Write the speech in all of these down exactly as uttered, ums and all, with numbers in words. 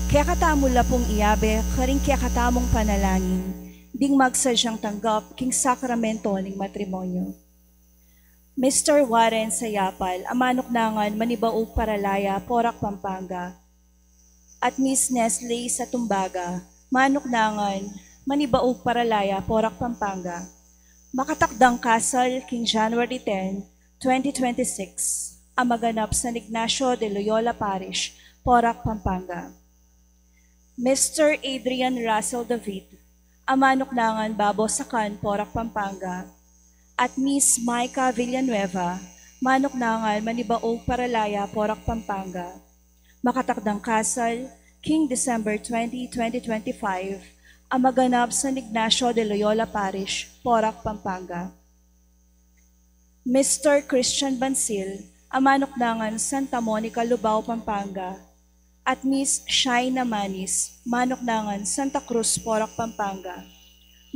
Kekatamu la pung iyabe karing kekatamung panalangin ding magsadyang tanggap king sakramento ning matrimonyo. Mister Warren Sayapal, a manuknangan Manibaug Paralaya, Porac, Pampanga, at Miss Nestle Satumbaga, manuknangan Manibaug Paralaya, Porac, Pampanga, makatakdang kasal king January ten, twenty twenty-six, a maganap San Ignacio de Loyola Parish, Porac, Pampanga. Mister Adrian Russell David, a manuknangan Babo Sacan, Porac, Pampanga, at Miss Micah Villanueva, manuknangan Manibaug Paralaya, Porac, Pampanga, makatakdang kasal king December twenty, twenty twenty-five, a maganap San Ignacio de Loyola Parish, Porac, Pampanga. Mister Christian Bansil, a manuknangan Santa Monica, Lubao, Pampanga, at Miss Shaina Manis, manuknangan Santa Cruz, Porac, Pampanga,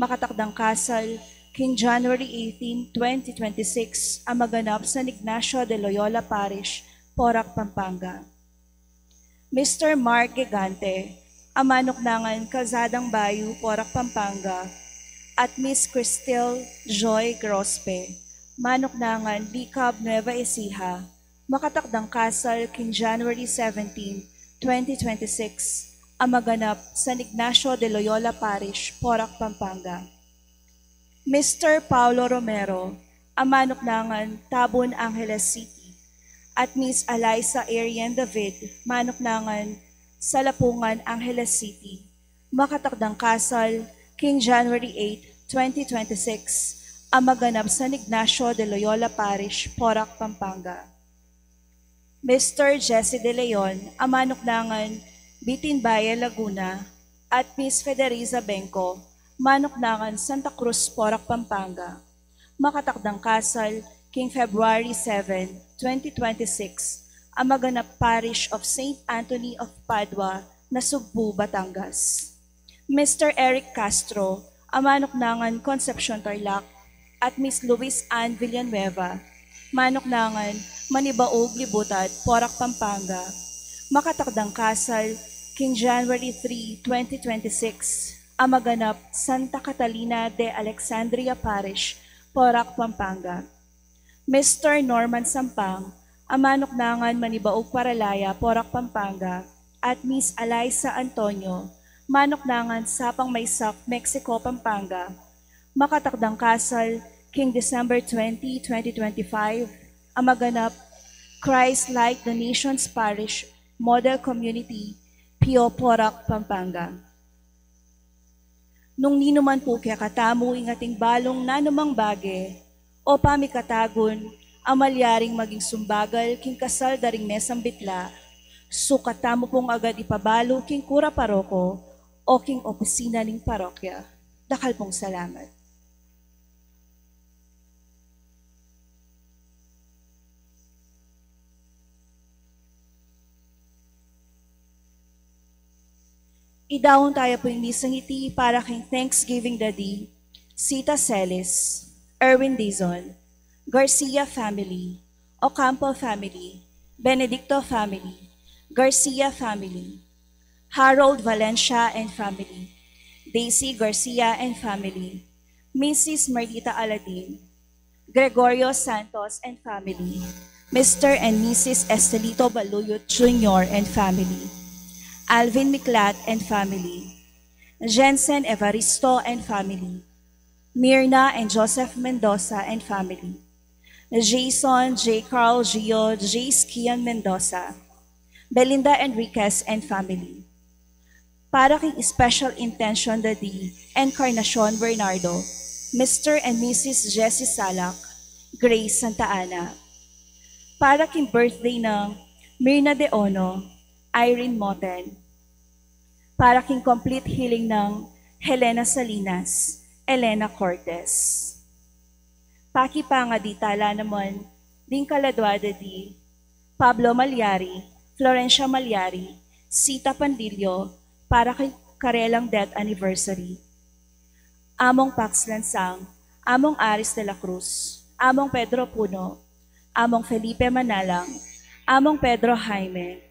makatakdang kasal king January eighteen, twenty twenty-six, a maganap San Ignacio de Loyola Parish, Porac, Pampanga. Mister Mark Gigante, a manuknangan Calzadang Bayu, Porac, Pampanga, at Miss Cristel Joy Grospe, manuknangan Licab, Nueva Ecija, makatakdang kasal king January seventeen, twenty twenty-six, a maganap San Ignacio de Loyola Parish, Porac, Pampanga. Mister Paulo Romero, a manuknangan Tabon, Angeles City, at Miss Eliza Arian David, manuknangan Salapungan, Angeles City, makatakdang kasal king January eight, twenty twenty-six, a maganap San Ignacio de Loyola Parish, Porac, Pampanga. Mister Jesse De Leon, a manuknangan Bitinbaye, Laguna, at Miss Federiza Bengco, manuknangan Santa Cruz, Porac, Pampanga, makatakdang kasal king February seven, twenty twenty-six, a maganap Parish of Saint Anthony of Padua, Nasugbu, Batangas. Mister Eric Castro, a manuknangan Concepcion, Tarlac, at Miss Luis Ann Villanueva, manuknangan Manibaug, Libutad, Porac, Pampanga, makatakdang kasal king January three, twenty twenty-six, a maganap Santa Catalina de Alexandria Parish, Porac, Pampanga. Mister Norman Sampang, a manuknangan Manibaug, Paralaya, Porac, Pampanga, at Miss Eliza Antonio, manuknangan Sapang Maysac, Mexico, Pampanga, makatakdang kasal king December twenty, twenty twenty-five, a maganap Christ Like the Nations Parish, Model Community, Pio, Porac, Pampanga. Nung ninuman pu kekatamu ing ating balung nanumang bage o pamikatagun a malyaring maging sumbagal king kasal da ring mesang bitla, sukat tamu pung agad ipabalu king kura paroko o king opisina ning parokya. Dakal pung salamat. Idaun taya pu ing misang iti para king Thanksgiving Daddy, Sita Celis, Erwin Dizon, Garcia family, Ocampo family, Benedicto family, Garcia family, Harold Valencia and family, Daisy Garcia and family, Missus Marlita Aladin, Gregorio Santos and family, Mister and Missus Estelito Baluyot Junior and family, Alvin Miklat and family, Jensen Evaristo and family, Mirna and Joseph Mendoza and family, Jason J. Carl Gio J. Skian Mendoza, Belinda Enriquez and family. Para king special intention Daddy Encarnacion Bernardo, Mister and Missus Jessie Salak, Grace Santa Ana. Para king birthday ng Mirna De Ono, Irene Moten. Para king complete healing ng Helena Salinas, Elena Cortez. Pakipangadi tala naman ding kaladua Daddy Pablo Malyari, Florencia Malyari, Sita Panlilio, para kay karelang death anniversary. Among Pax Lansang, Among Aris de la Cruz, Among Pedro Puno, Among Felipe Manalang, Among Pedro Jaime,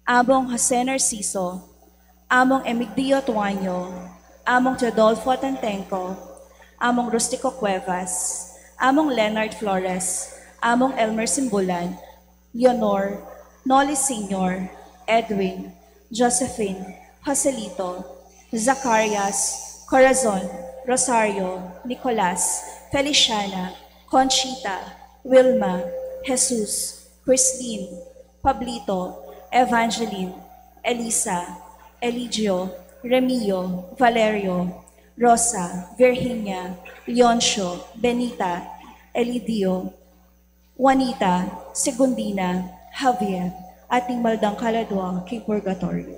Among Jose Narciso, Among Emigdio Tuaño, Among Teodolfo Tantengco, Among Rustico Cuevas, Among Leonard Flores, Among Elmer Simbulan, Leonor, Noli Senior, Edwin, Josephine, Joselito, Zacarias, Corazon, Rosario, Nicolas, Feliciana, Conchita, Wilma, Jesus, Christine, Pablito, Evangeline, Elisa, Eligio, Remio, Valerio, Rosa, Virginia, Leoncio, Benita, Elidio, Juanita, Segundina, Javier, at ing maldang kaladua king purgatorio.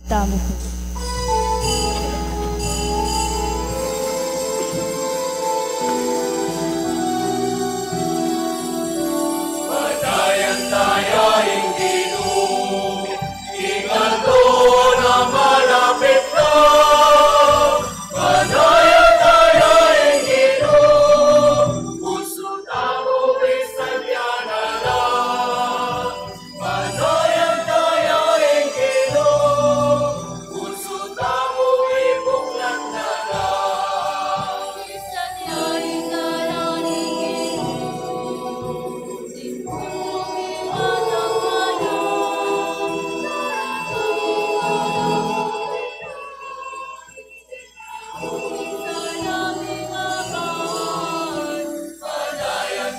tamu. Panayan taya ing Ginu, ing aldo na malapit na. Panayan taya ing Ginu, pusu tamu isanyan na la. Panayan taya ing Ginu, pusu tamu ibuklat na la. Isanyan na la ing Ginu, Panayan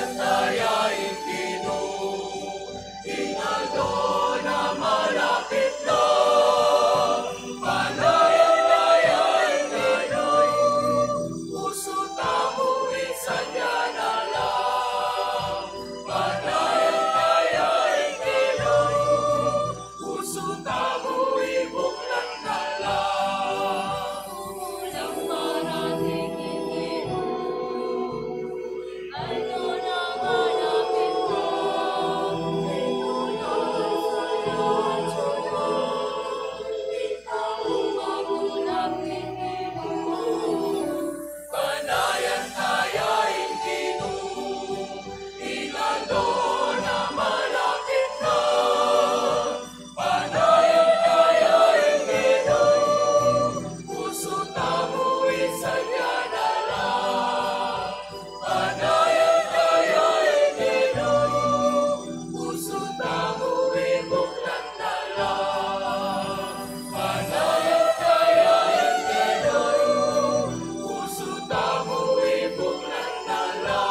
taya ing Ginu, ing aldo na malapit na. Panayan taya ing Ginu, pusu tamu isanyan na la. Panayan taya ing Ginu, pusu tamu ibuklat na la. Ulang marati king Ginu, aldo na malapit na. Panayan taya ing Ginu, ing aldo na malapit na. Panayan taya ing Ginu, pusu tamu isanyan na la. Panayan taya ing Ginu, pusu tamu ibuklat na la. Panayan taya ing Ginu, pusu tamu ibuklat na la.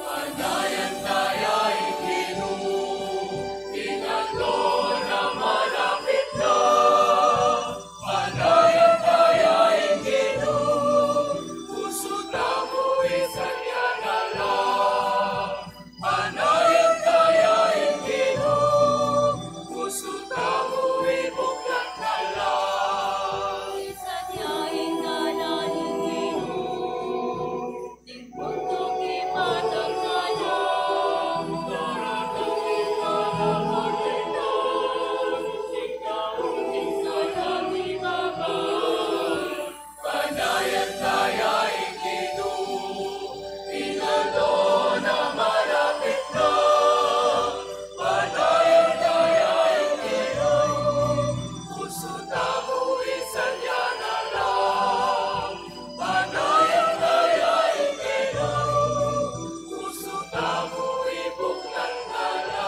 Panayan taya ing Ginu, ing aldo na malapit na. Panayan taya ing Ginu, pusu tamu isanyan na la. Panayan taya ing Ginu, pusu tamu ibuklat na la. Isanyan na la ing Ginu, ing puntung imatang na la. Daratang ing kalabutan, ing taung minsan lang ibaba. Panayan taya ing Ginu, ing aldo na malapit na. Panayan taya ing Ginu, pusu tamu isanyan na la. Panayan taya ing Ginu, pusu tamu ibuklat na la.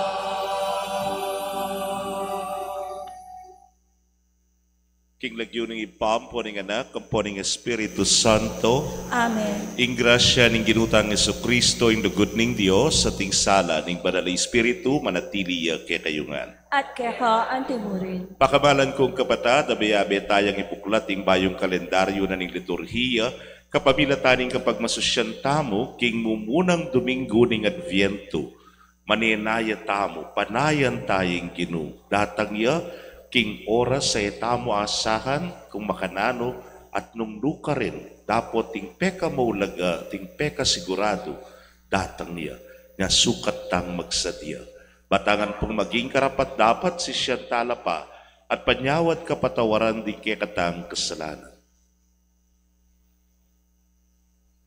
King lagyu ning Ibpa, ampo ning Anak, ampo ning Espiritu Santo. Amen. Ing grasya ning Ginu tang Jesucristo, ing lugud ning Dios, at ing sala ning Banal a Espiritu, manatili ya kekayu ngan. At keka antimurin. Pakamalan kung kapatad, abe-abe tayang ibuklat ing bayung kalendaryu na ning liturhiya, kapamilatan ning kapagmasusyan tamu king mumunang Domingo ning Adviento. Manenaya tamu, panayan taya ing Ginu. Datang ya king oras a e tamu asahan kung makananu at nung nu karin, dapot ing pekamaulaga at ing pekasiguradu, datang ya. Nya sukat tang magsadya. Batangan pung maging karapat-dapat, sisian tala pa at panyawad kapatawaran ding kekatang kasalanan.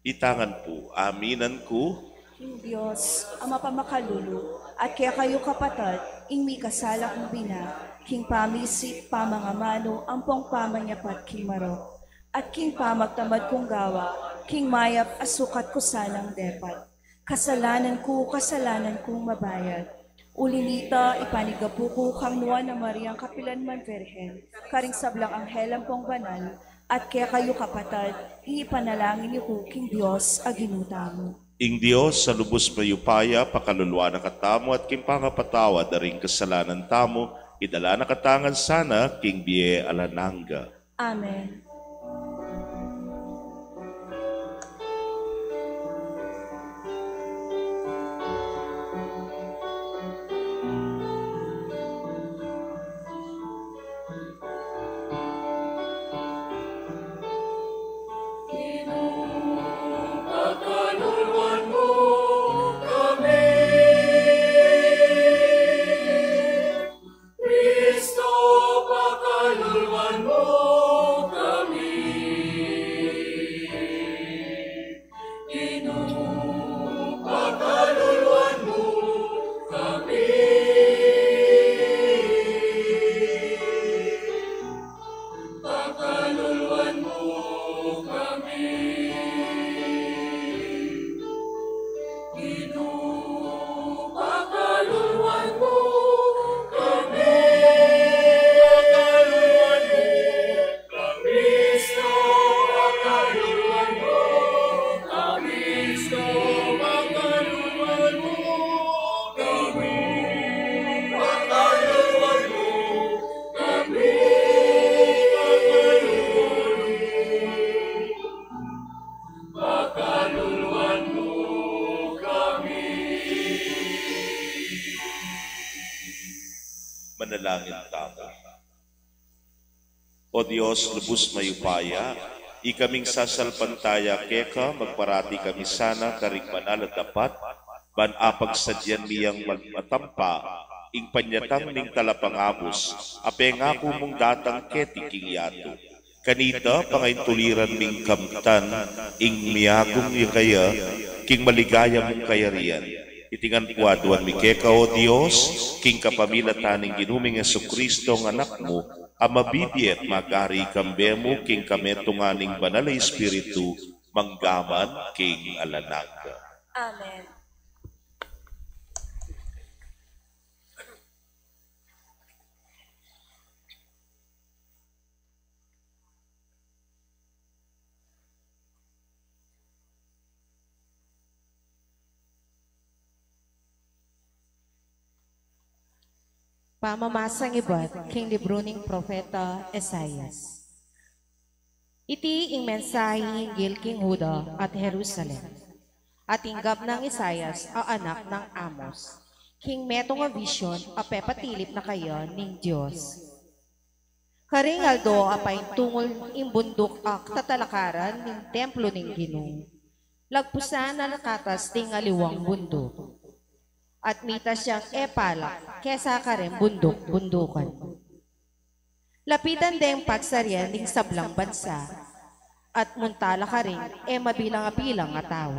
Itangan pu, aminan ku king Dios a mapamakalulu, at kekayu kapatad, ing mikasala kung bina, king pamisip, pamangamanu, ampong pamanyapat king marok, at king pamagtamad kung gawa, king mayap a sukat ku sanang depat. Kasalanan ku, kasalanan kung mabayad. Uli nita, ipanigapu ku kang Nuan a Mariang kapilan man Virgen, karing sablang anghel ampong banal, at kekayu kapatad, ipanalangin yu ku king Dios a Ginu tamu. Ing Dios a lubus mayupaya, pakaluluan na katamu at king pangapatawad da ring kasalanan tamu, idala na katamu ngan sana king bie alang angga. Amen. Kristo, pakaluluan mu kami. Ginu, pakaluluan mu kami. Pakaluluan mu kami. Ginu, pakaluluan mu kami. Pakaluluan mu kami. Kristo, pakaluluan mu kami. Pakaluluan mu kami. Pakaluluan mu. Pakaluluan mu kami. Manalangin tamu. O Dios, lubus mayupaya, ikaming sasalpantaya keka, magparati kami sana karing banal a dapat, ban apagsadyan mi yang mag-, matampa, ing panyatang ning talapangabus, a pengaku mung datang keti king yatu. Kanita, pangaintuliran ming kamtan, ing miagum ya kaya, king maligaya mung kayarian. Iti ngan pu aduan mi keka, O Dios, king kapamilatan ning Ginu ming Jesucristo, ing Anak mu, a mabibie at magari kambe mu, king kametungan ning Banal a Espiritu, mangga man king alang angga. Amen. Pamamasang ibat king libru ning propeta Isaias. Iti ing mensahe hinggil king Juda at Jerusalem. At tinggap nang Isaias a anak nang Amos, king metung a vision a pepatilip na kaya ning Dios. Karing aldo a paintungul ing bunduk a tatalakaran ning templo ning Ginu, lagpusan na la katas ding aliwang bunduk. At mitas yang e palak kesa karing bunduk-bundukan. Lapitan deng pagsarian ding sablang bansa, at munta la karing e mabilang-bilang a tau.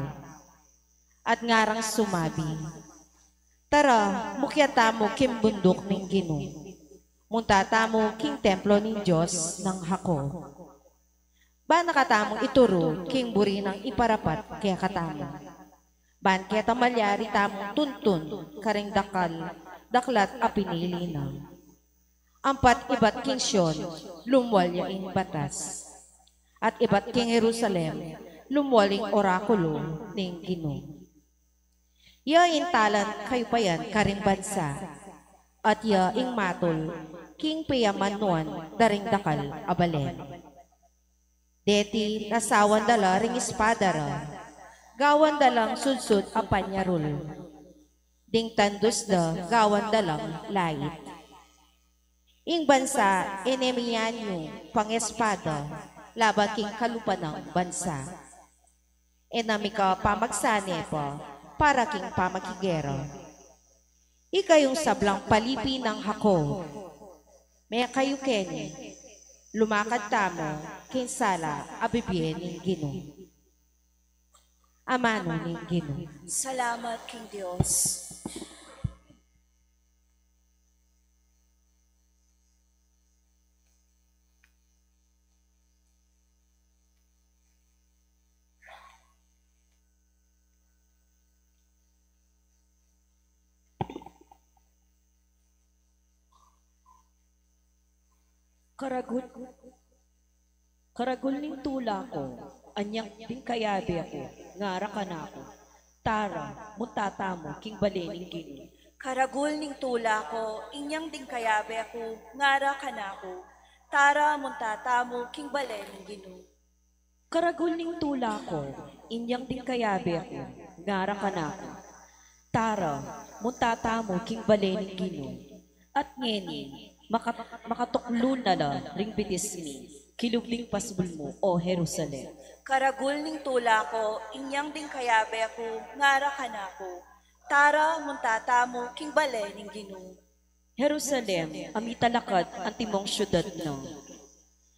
At ngarang sumabi, "Tara, mukyat tamu king bunduk ning Ginu. Munta tamu king templo ning Dios nang Jacob. Ban na katamung ituru king buri nang iparapat kekatamu. Ban keta malyari tamung tuntun karing dakal, daklat a pinili na. Ampat ibat king Sion, lumwal ya ing batas. At ibat king Jerusalem, lumwal ing orakulu ning Ginu." Ya ing talan kayupayan karing bansa, at ya ing matul king piyamanuan da ring dakal a balen. Deti nasawan da la ring espada ra, gawan da lang sudsud a panyarul. Ding tandus da gawan da lang lait. Ing bansa e ne miyanyu pangespada laban king kalupa nang bansa. E na mika pamagsane pa para king pamakigera. Ikayung sablang palipi nang Jacob, mekayu keni, lumakad tamu king sala a bibie ning Ginu. Amanu ning Ginu. Salamat king Dios. Karagul, karagul ning tula ku, inyang ding kayabe ku, ngara kanaku, tara, munta tamu king bale ning Ginu. Karagul ning tula ku, inyang ding kayabe ku, ngara kanaku, tara, munta tamu king bale ning Ginu. Karagul ning tula ku, inyang ding kayabe ku, ngara kanaku, tara, munta tamu king bale ning Ginu. At ngeni, makat-, makatuklu na la ring bitis mi kilub ning pasbul mu, O Jerusalem. Karagul ning tula ku, inyang ding kayabe ku, ngara kanaku, tara, munta tamu king bale ning Ginu. Jerusalem, a mitalakad antimong siudad na,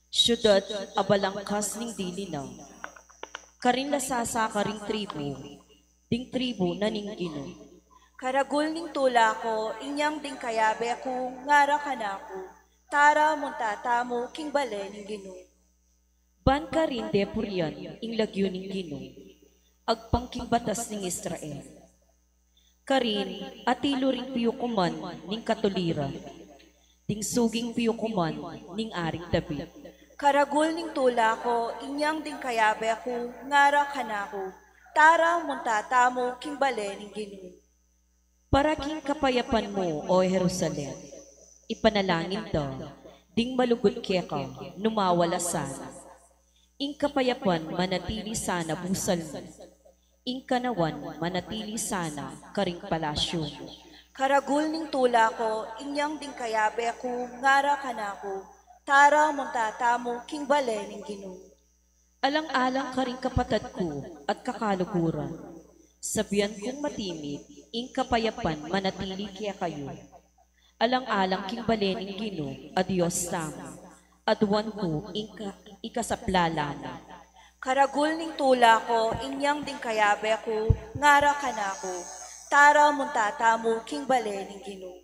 siudad a balangkas ning dili na, karin la sasaka ring tribu, ding tribu na ning Ginu. Karagul ning tula ku, inyang ding kayabe ku, ngara kanaku, tara, munta tamu king bale ning Ginu. Ban karin depurian ing lagyu ning Ginu, agpang king batas ning Israel. Karin, atilu ring piukuman ning katuliran, ding suging piukuman ning Aring David. Karagul ning tula ku, inyang ding kayabe ku, ngara kanaku, tara, munta tamu king bale ning Ginu. Para king kapayapan mu, O Jerusalem, ipanalangin da, ding malugud keka, nung mawala sana. Ing kapayapan manatili sana busal mu. Ing kanawan manatili sana karing palasyu mu. Karagul ning tula ku, inyang ding kayabe ku, ngara kanaku, tara, munta tamu king bale ning Ginu. Alang-alang karing kapatad ku at kakaluguran, sabian kung matimit, ing kapayapan manatili kekayu. Alang-alang king bale ning Ginu a Dios tamu, aduan ku ing ka-, ing kasaplalan mu. Karagul ning tula ku, inyang ding kayabe ku, ngara kanaku, tara, munta tamu king bale ning Ginu.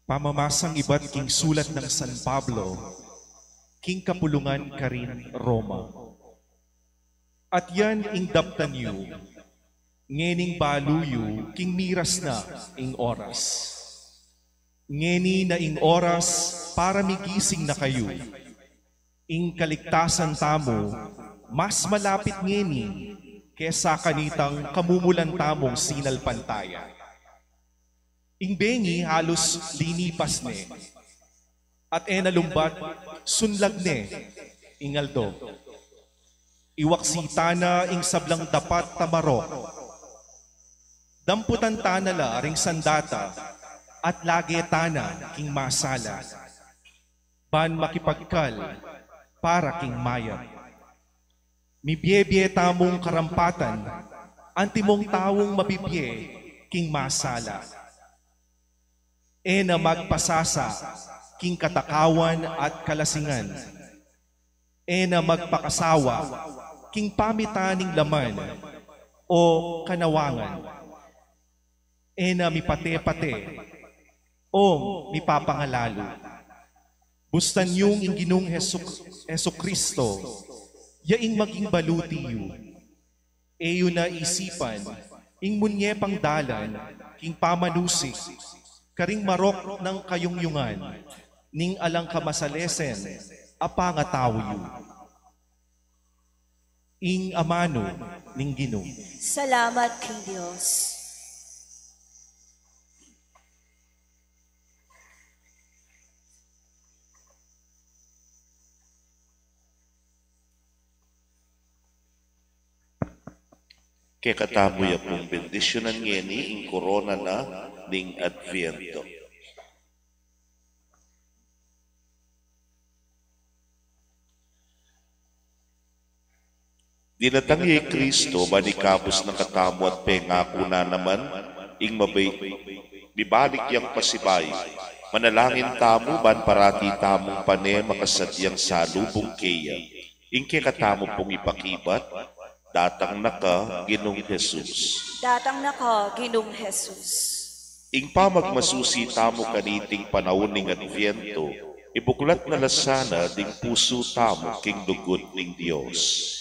Pamamasang ibat king sulat nang San Pablo king kapulungan karin Roma. At yan ing daptan yu, ngening balu yu king miras na ing oras. Ngeni na ing oras para migising na kayu. Ing kaligtasan tamu mas malapit ngeni kesa kanitang kamumulan tamung sinalpantaya. Ing bengi halus linipas ne, at e na lumbat, sunlag ne ing aldo. Iwaksi tana ing sablang dapat a marok. Damputan tana la ring sandata, at lage tana king masala, ban makipagkal para king mayap. Mibie-bie tamung karampatan, antimong taung mabibie king masala. E na magpasasa king katakawan at kalasingan. E na magpakasawa king pamitan ning laman o kanawangan. E na mipate-pate o mipapangalalu. Bustan yung ing Ginung Hesu-, Hesukristo, ya ing maging baluti yu. E yu na isipan ing munye pang dalan king pamanusik karing marok nang kayungyungan ning alang kamasalesen a pangatau yu. Ing amanu ning Ginu. Salamat king Dios. Kekatamu ya pung bendisyunan ngeni ing korona na ning Adviento. Dinatang ya i Kristo ban ikabus na katamu at pengaku na naman ing mabait, mibalik yang pasibayu. Manalangin tamu ban parati tamung pane makasadyang salubung keya. Ing kekatamu pung ipakibat, datang na ka, Ginung Jesus. Datang na ka, Ginung Jesus. Ing pamagmasusi tamu kaniting panaun ning Adviento, ibuklat na la sana ding pusu tamu king lugud ning Dios.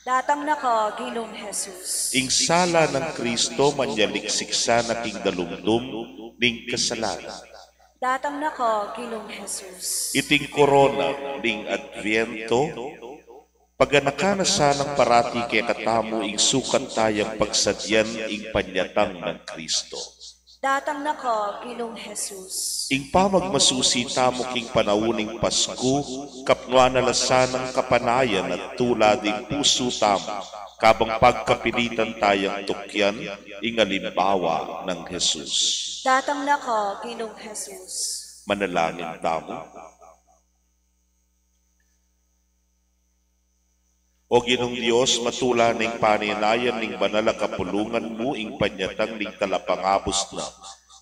Datang na ka, Ginung Jesus. Ing sala nang Kristo manyaliksik sana king dalumdum ning kasalanan. Datang na ka, Ginung Jesus. Iting korona ning Adviento, paganakan na sanang parati kekatamu ing sukat tayang pagsadyan ing panyatang nang Kristo. Datang na ka, Ginung Jesus. Ing pamagmasusi tamu king panaun ning Pasku, kapnuan na la sanang kapanayan at tula ding pusu tamu, kabang pagkapilitan tayang tukyan ing alimbawa nang Jesus. Datang na ka, Ginung Jesus. Manalangin tamu. O Ginung Dios, matula ning paninayan ning banal a kapulungan mu ing panyatang ning talapangabus na,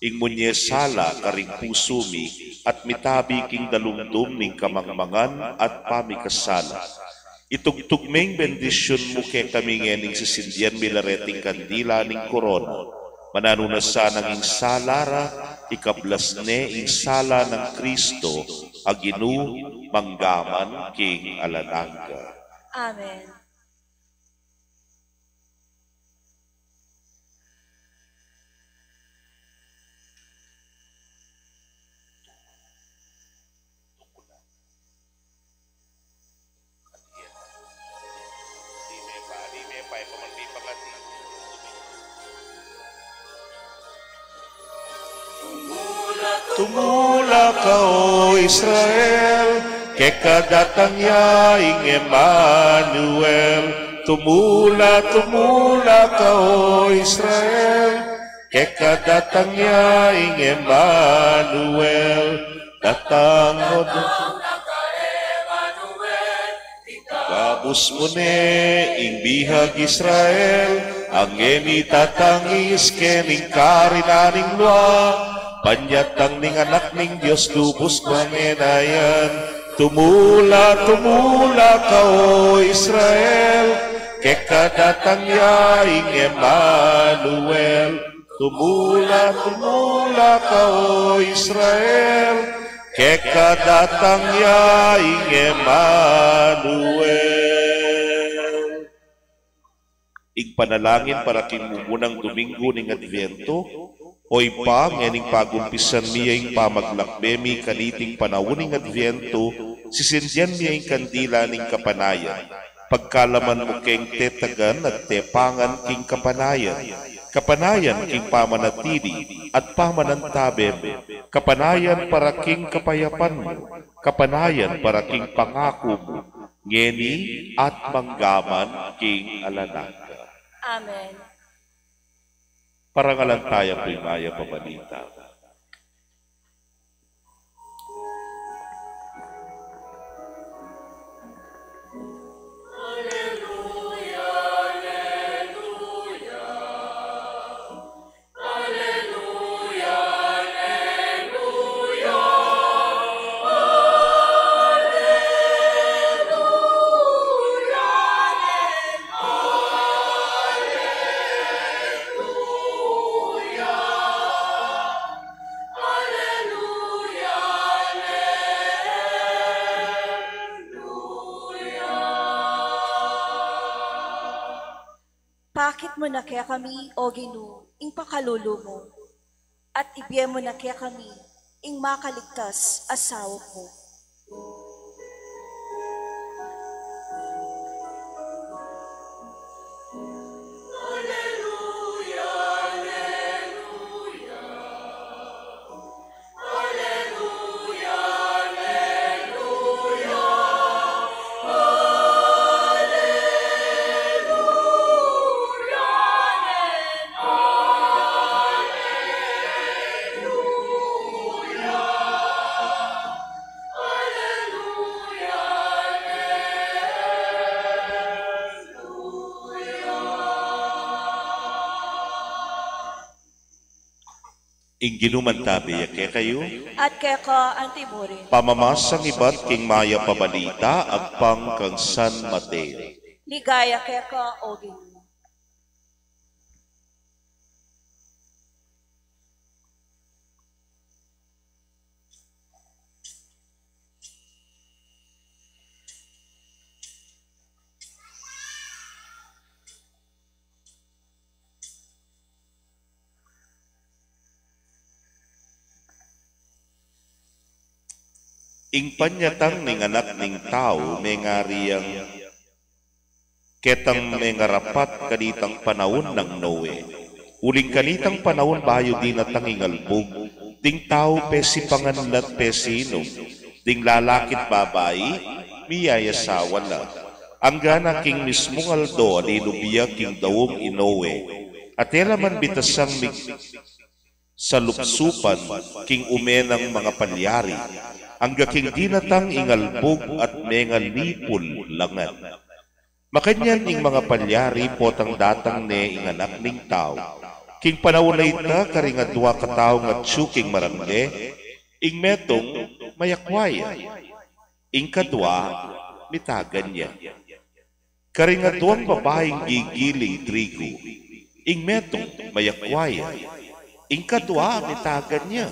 ing munye sala karing pusu mi, at mitabi king dalumdum ning kamangmangan at pamikasala. Itugtug me ing bendisyun mu kekami ngening sisindian mi la reting kandila ning korona. Mananu na sanang ing sala ra, ikablas ne ing sala nang Kristo, a Ginu, mangga man king alang angga. Amen. Tumula ka, o Israel, keka datang ya ing Emmanuel. Tumula, tumula ka, o Israel, keka datang ya ing Emmanuel. Datang, o, datang. Kabus mu ne ing bihag Israel, a ngeni tatangis keni king karinan ning lua. Panyatang ning Anak ning Dios lubus manenaya. Tumula, tumula ka, o Israel, keka datang ya ing Emmanuel. Tumula, tumula ka, o Israel, keka datang ya ing Emmanuel. Ing panalangin para king mumunang Domingo ning Adviento. O Ibpa, ngening pagumpisan mi ya ing pamaglakbe mi kaniting panaun ning Adviento, sisindian mi ya ing kandila ning kapanayan. Pagkalaman mu keng tetagan at tepangan king kapanayan, kapanayan king pamanatili at pamanantabe mu, kapanayan para king kapayapan mu, kapanayan para king pangaku mu, ngeni at mangga man king alang angga. Amen. Parangalan taya pu ing mayap a balita. Pakit mu na kekami, O Ginu, ing pakalulu mu, at ibie mu na kekami ing makaligtas a saup mu. Ing Ginu mantabe ya kekayu. At keka antimurin. Pamamasang ibat king mayap a balita agpang kang San Mateo. Ligaya keka, O Ginu. Ing panyatang ning Anak ning Tau mengari yang ketang mengarapat kanitang panaun nang Noe. Uling kanitang panaun bayu dinatang ing albug, ding tau pesipangan la't pesinum, ding lalaki't babai, miyayasawa la. Angga na king mismung aldo a linub ya king daung i Noe, at e la man bitasang mig- salupsupan king ume nang mangapalyari, angga king dinatang ing albug at mengalipul la ngan. Makanyan ing mangapalyari potang datang ne ing Anak ning Tau. King panaun a ita, karing adua kataung atyu king marangle, ing metung mayakwa ya, ing kadua mitagan ya. Karing aduang babaing gigiling trigu, ing metung mayakwa ya, ing kadua mitagan ya.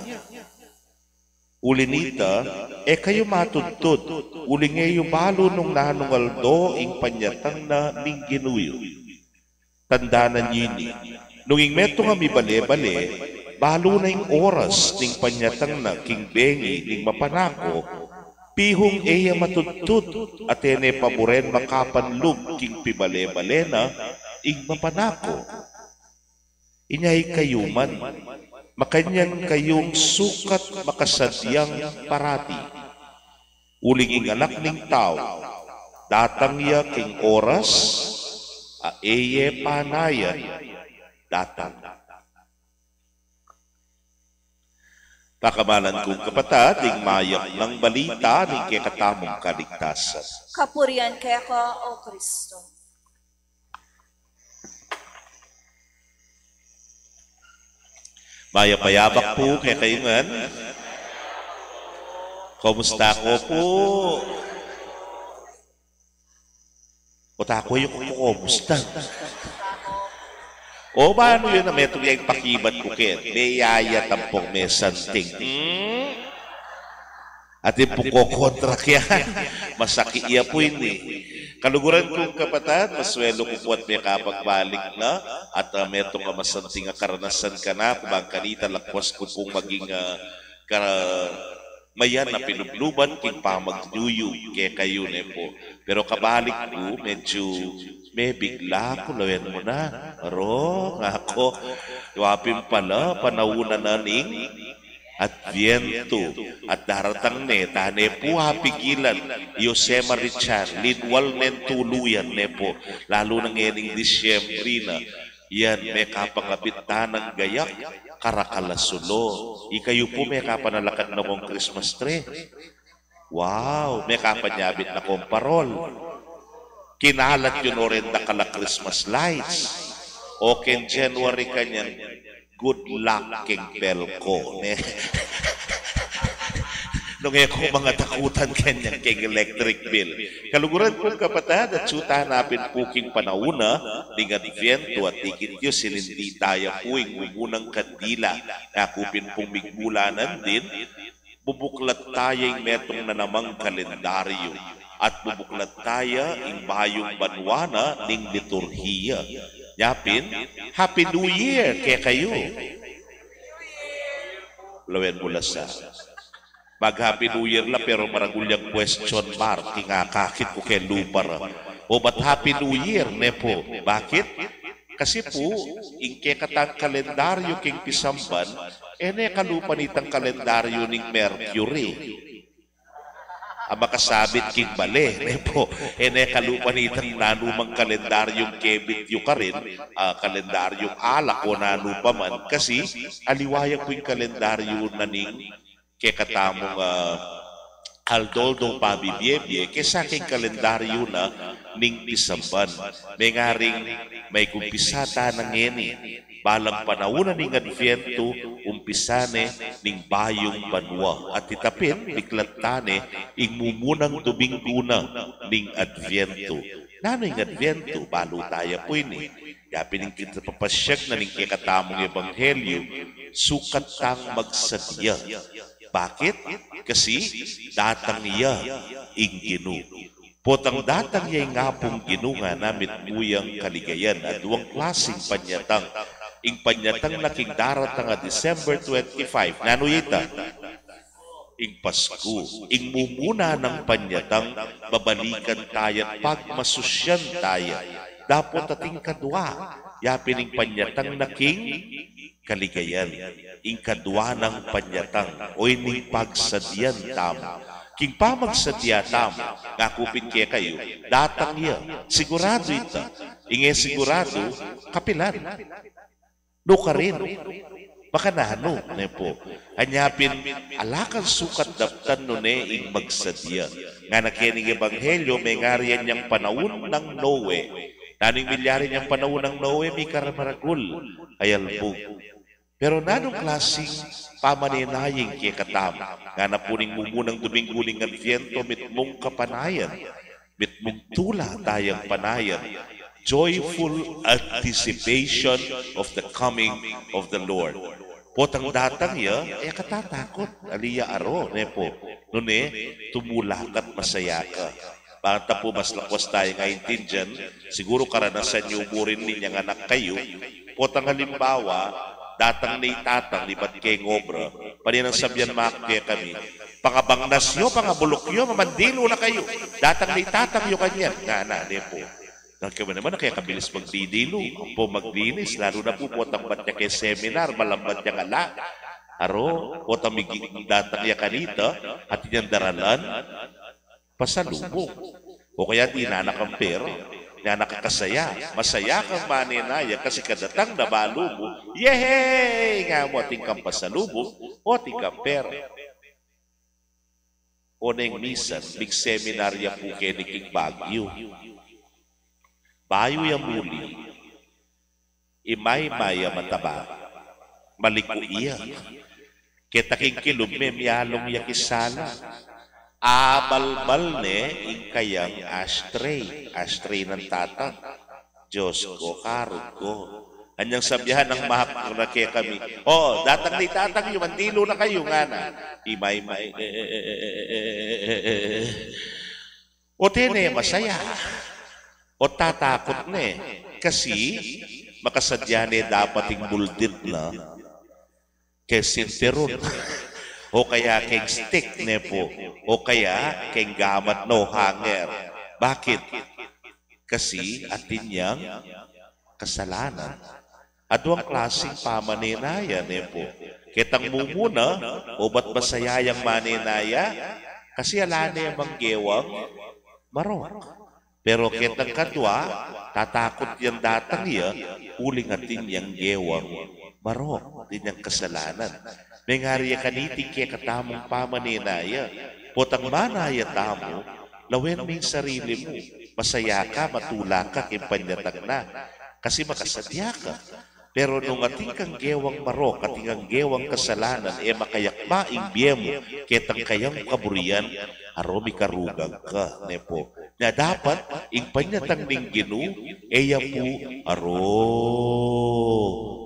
Uli nita, e kayu matudtud, uling e yu balu nung nanung aldo ing panyatang na ning Ginu yu. Tandanan yu ini, nung ing metung a mibale-bale, balu na ing oras ning panyatang na king bengi ning mapanako, pihung e ya matudtud, at e ne paburen makapanlub king pibale-bale na ing mapanako. Inya ikayu man, makanyan kayung sukat makasadyang parati. Uling ing Anak ning Tau, datang ya king oras a e ye panayan datang. Pakamalan kung kapatad, ing mayap nang balita ning kekatamung kaligtasan. Kapurian keka, O Kristo. Mayap a yabak pu kekayu ngan. Kumusta ko pu? Uta ku yu ku kumusta. O ba, anu yu na metung ya ing pakibat ku ken? Me yaya tampok me santing. Hmm? Atin pung kokontrak yan. Masakit ya pu ini. Kaluguran kung kapatad, maswelu ku pu at mekapagbalik na, at, ah, metung a masanting a karanasan kanaku, bang kanita lakwas ku pung maging, ah, kara-, mayan a pilubluban king pamagnyuyug kekayu ne pu. Pero kabalik ku, medyu mebigla ku, lawen mu na. Aro, ngaku, yu pin pala, panaun na ning Adviento, at daratang ne, ta ne pu apigilan i Jose Marichan, linwal nen tuluyan ne pu, lalu na ngening Disyembre na, yan, mekapangabit ta nang gayak, karakal a sulu. Ikayu pu mekapanalakad na kong Christmas tree. Wow, mekapanyabit na kong parol. Kinalat yu no ren dakal a Christmas lights. O ken January kanyan, good luck keng pelko, ne? Nung e ku mangatakutan kanyan keng electric bill. Kaluguran kung kapatad, atyu tana pin pu king panaun na ning Adviento at ikit yu sinindi taya pu ing mumunang kandila. Aku pin pung migmulanan din, bubuklat taya ing metung na namang kalendaryu, at bubuklat taya ing bayung banwa na ning liturhiya. Nya pin, Happy New Year kekayu. Lawen mu la sa. Mag-Happy New Year la, pero maragul yang question mark ing akakit ku keng lupa ra. O ba't Happy New Year, ne pu? Bakit? Kasi pu, ing kekatang kalendaryu king pisamban, e ne kalupa nitang kalendaryu ning Mercury a makasabit king bale, ne pu? E ne kalupa nitang nanumang kalendaryung kebit yu karin, ah, kalendaryung alak o nanu pa man, kasi aliwa ya pu ing kalendaryu na ning kekatamung, ah, aldo-aldo pabibie-bie, kesa king kalendaryu na ning pisamban. Mengaring maigumpisa ta na ngeni, balang panaun na ning Adviento, umpisa ne ning bayung banua. At ita pin, miklat ta ne ing mumunang Dominggu na ning Adviento. Nanu ing Adviento? Balu taya pu ini. Ya pin ing kitapapasyag na ning kekatamung ebanghelyu, sukat tang magsadia. Bakit? Kasi datang ya ing Ginu. Potang datang ya ing Apung Ginu ngana, mitmu yang kaligayan. Aduang klasing panyatang. Ing panyatang na king daratang a December twenty-five. Nanu ya ita? Ing Pasku. Ing mumuna nang panyatang, babalikan taya at pagmasusyan taya. Dapot ating kadua, ya pin ing panyatang na king kaligayan. Ing kadua nang panyatang, o ining pagsadian tamu. King pamagsadia tamu, ngaku pin kekayu, datang ya. Siguradu ita. Ing e siguradu, kapilan. Nukarin. Makananu, ne pu. Anya pin, ala kang sukat daptan nune ing magsadia. Ngana keni ing ebanghelyu, mengari anyang panaun nang Noe. Nanu ing milyari anyang panaun nang Noe? Mika ra maragul a yalbug. Pero nanung klasing pamanenaya ing kekatamu? Ngana pu ning mumunang Dominggu ning Adviento, mitmung kapanayan, mitmung tula tayang panayan, joyful anticipation of the coming of the Lord. Potang datang ya, e ka tatakut, ali ya aro, ne pu. Nune, tumula ka't masaya ka. Bang ta pu mas lakwas tayang aintindian, siguru karanasan yu mu rin ning anak kayu. Potang halimbawa, datang ne i tatang libat keng obra, pane nang sabian, makakit kekami, pangabangnas yu, pangabuluk yu, mamandilu na kayu. Datang ne i tatang yu kanyan. Ngana, ne pu. Nang kami naman, kaya kabilis magdidilu, ampo maglinis, lalu na pu potang bat ya keng seminar, malambat yang ala. Aro, potang mig-, datang ya kanita, atin yang daralan pasalubung. O kaya dinan na kang pera, dinan na kakasaya. Masaya kang manenaya kasi kadatang na balu mu, yehey! Nga mu atin kang pasalubung, o atin kang pera. O neng misan, mig-seminar ya pu keni king Baguio. Bayu ya muli, imaymay a mataba, maliku ya. Keta king kilub me, mialung ya king sala. Abalbal ne ing kayang ashtray, ashtray nang tatang. Diyos ko, karud ko. Anyang sabian nang mahak na kekami, o, datang ne i tatang yu, mandilu na kayu, ngana. Imaymay, e, e, e. O tene masaya, o tatakut ne, kasi makasadya ne dapat ing buldit na keng sinturun, o kaya keng stick, ne pu, o kaya keng gamat no hanger. Bakit? Kasi atin yang kasalanan. Aduang klasing pamanenaya, ne pu. Ketang mumuna, obat masaya yang manenaya, kasi ala ne mang gewang marok. Pero ketang kadua, tatakut yang datang ya, uling atin yang gewang marok, atin yang kasalanan. Mengari ya kaniting kekatamung pamanenaya, potang manaya tamu, lawen me ing sarili mu, masaya ka, matula ka king panyatang na, kasi makasadya ka. Pero nung atin kang gewang marok, atin kang gewang kasalanan, e makayakma ing bie mu ketang kayang kaburian, aro mikarugang ka, ne pu. Nya dapat ing panyatang ning Ginu, e ya pu, aro,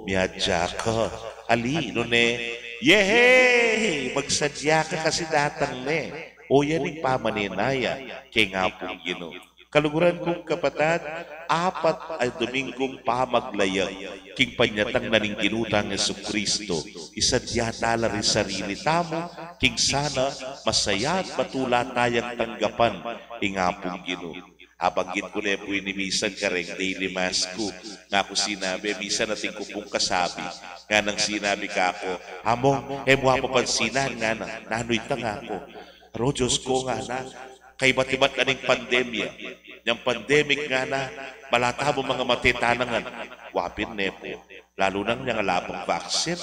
miadya ka. Ali, nune, yehey! Magsadya ka kasi datang ne. O yan ing pamanenaya keng Apung Ginu. Kaluguran kung kapatad, apat a Dominggung pamaglayag king panyatang na ning Ginu tang Jesucristo. Isadya tala ring sarili tamu king sana masaya at matula tayang tanggapan ing Apung Ginu. Abanggit ku ne pu ini misan kareng daily mass ku. Ngaku sinabi, misan atin ku pung kasabi. Nganang sinabi kaku, "Among, e mu apapansinan," ngana. "Nanu ita?" ngaku. "Aro, Diyos ko," ngana, "kaibat-ibat na ning pandemya. Yang pandemic," ngana, "bala tamu mangamate tana ngan." Wa pin, ne pu. Lalu nang yang ala pang vaccine.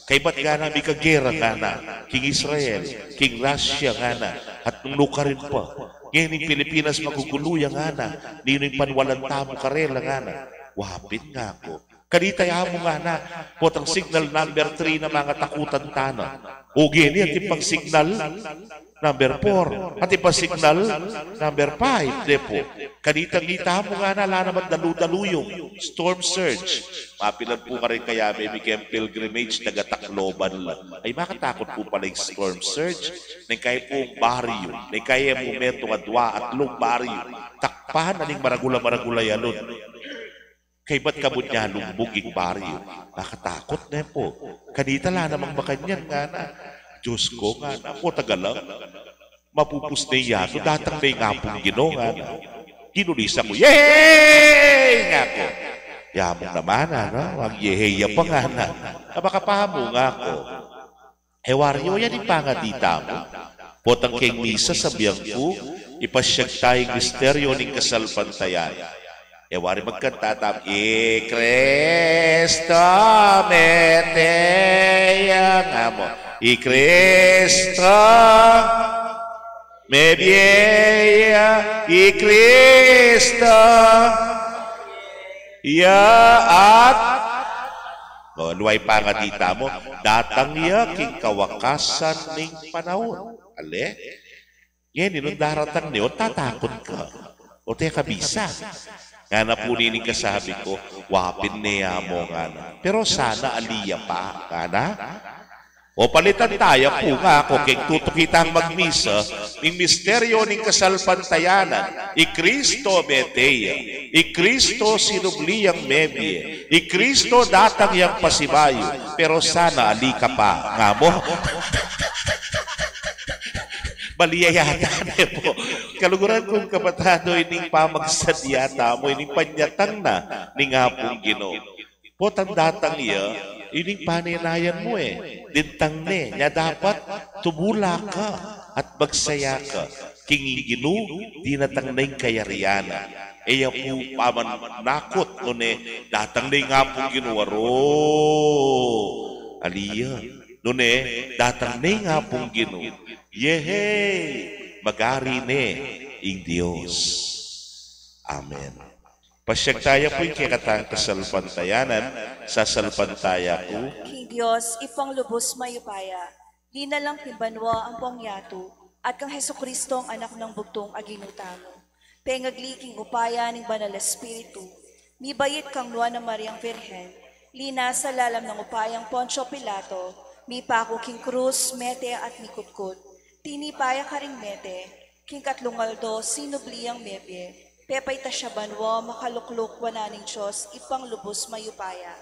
Kaybat ngana, mikagera ngana king Israel, king Russia ngana, at nung nukarin pa. Ngening Pilipinas magugulu ya ngana, ninu ing panwalan tamu karela ngana. Wapin ngaku. Kanita ya mu ngana, potang signal number three na mangatakutan tana. O geni, atin pang signal number four, atin pang signal number five, de pu. Kanita ngita mu ngana, ala naman dalu-dalu yung storm surge. Mapilan pu karin kaya me, mi keng pilgrimage, taga Tacloban la. Ay, makatakut pu pala ing storm surge. Neng kaya pung baryu, neng kaya mu metung, adwa, atlung baryu, takpan na ning maragul a maragul a yalun. Kaybat kabud nya lumbug ing baryu, makatakut ne pu. Kanita ala namang makanyan ngana. Diyos ku ngana, potang ala, mapupus ne yatu, datang ne ing Apung Ginu ngana. Ginulisan ku, "Yehey!" ngaku. Ya mu naman, ano? Mag-yehey ya pa ngana. Abaka pa mu ngaku. E wari yu, yan ing pangadi tamu. Potang keng misa, sabian ku, ipasyag taya ing misteryo ning kasalpantayanan. E wari magkanta tamu, "I Kristo mete ya," nga mu, "I Kristo mebie ya, i Kristo ya at," o, luwa ing pangadi tamu, "Datang ya king kawakasan ning panaun." Ale? Ngeni, nung daratang ne, o tatakut ka, o teka bisa. Ngana pu nining kasabi ku, "Wapin ne ya mu," ngana. "Pero sana ali ya pa," ngana. O palitan taya pu ngaku keng tutuki tang magmisa, ing misteryo ning kasalpantayanan, i Kristo mete ya, i Kristo sinubli yang mebie, i Kristo datang yang pasibayu, pero sana ali ka pa, nga mu. Bali ya yata ne pu. Kaluguran kung kapatad, ining pamagsadya tamu, ining panyatang na ning Apung Ginu. Potang datang ya, ining panenayan mu e. Dintang ne, nya dapat tumula ka at magsaya ka. King ing Ginu, dinatang na ing kayarian na. E ya pu pamanakut, nune datang ne ing Apung Ginu, aro. Ali ya. Nune datang ne ing Apung Ginu. Yehey, magari ne ing Dios. Amen. Pasyag taya pu ing kekatang kasalpantayanan, sasalpantaya ku. King Dios, Ibpang lubus mayupaya, linalang king banua ampong yatu, at kang Jesucristo ang Anak nang bugtung a Ginu tamu. Pengagli king upaya ning Banal Espiritu, mibait kang Nuan a Mariang Virgen, linasa lalam nang upayang Poncio Pilato, mipaku king krus, mete at mikutkut, tinipa ya karing mete, king katlung aldo sinubli yang mebie, pepaitas ya banua, makalukluk wanan ning Dios, Ibpang lubus mayupaya.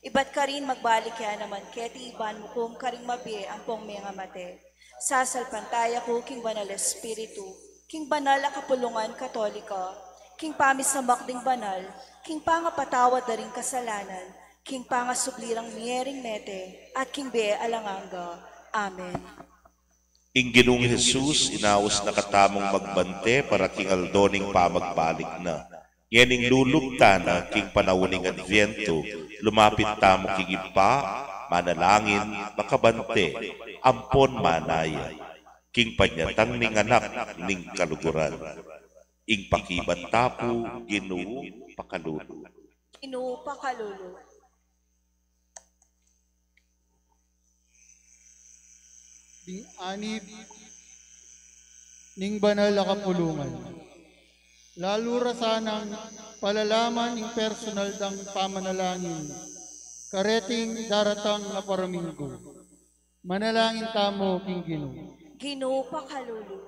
Ibat karin magbalik ya naman keti ban mukum karing mabie ampong mengamate. Sasalpantaya ku king Banal Espiritu, king banal a kapulungan Katolika, king pamisamak ding banal, king pangapatawad da ring kasalanan, king pangasubli rang mie ring mete, at king bie alang angga. Amen. Ing Ginung Jesus, inaus na katamung magbante para king aldo ning pamagbalik na. Ngening lulub tana king panaun ning Adviento, lumapit tamu king Ibpa, manalangin, makabante, ampon manaya. King panyatang ning Anak ning kaluguran. Ing pakibat ta pu, Ginu, pakalulu. Ginu, pakalulu. Ding anib ning banal a kapulungan. Lalu ra sanang palalaman ing personal dang pamanalangin kareting daratang a Paraminggu. Manalangin tamu king Ginu. Ginu, pakalulu.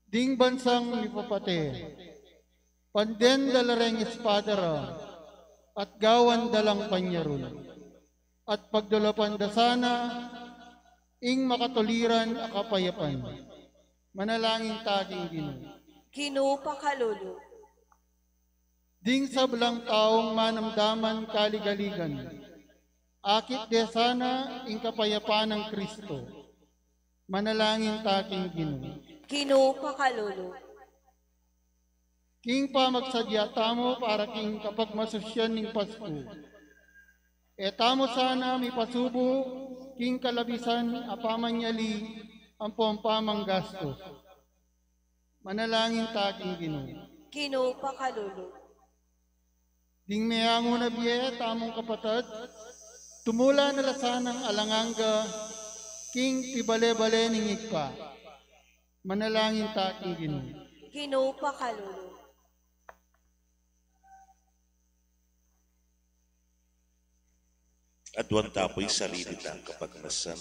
Ding bansang mipapate, panden da la reng espada ra, at gawan da lang panyarun, at pagdulapan da sana ing makatuliran a kapayapan. Manalangin ta king Ginu. Ginu, pakalulu. Ding sablang taung manamdaman kaligaligan, akit de sana ing kapayapan nang Kristo. Manalangin ta king Ginu. Ginu, pakalulu. King pamagsadya tamu para king kapagmasusyan ning Pasku, E tamu sana mipasubu king kalabisan a pamanyali ampong pamanggastus. Manalangin ta king Ginu. Ginu, pakalulu. Ding meangu na bie tamung kapatad, tumula na la sanang alang angga king pibale-bale ning Ibpa. Manalangin ta king Ginu. Ginu, pakalulu. Aduan ta pu ing sarili tang kapagnasan.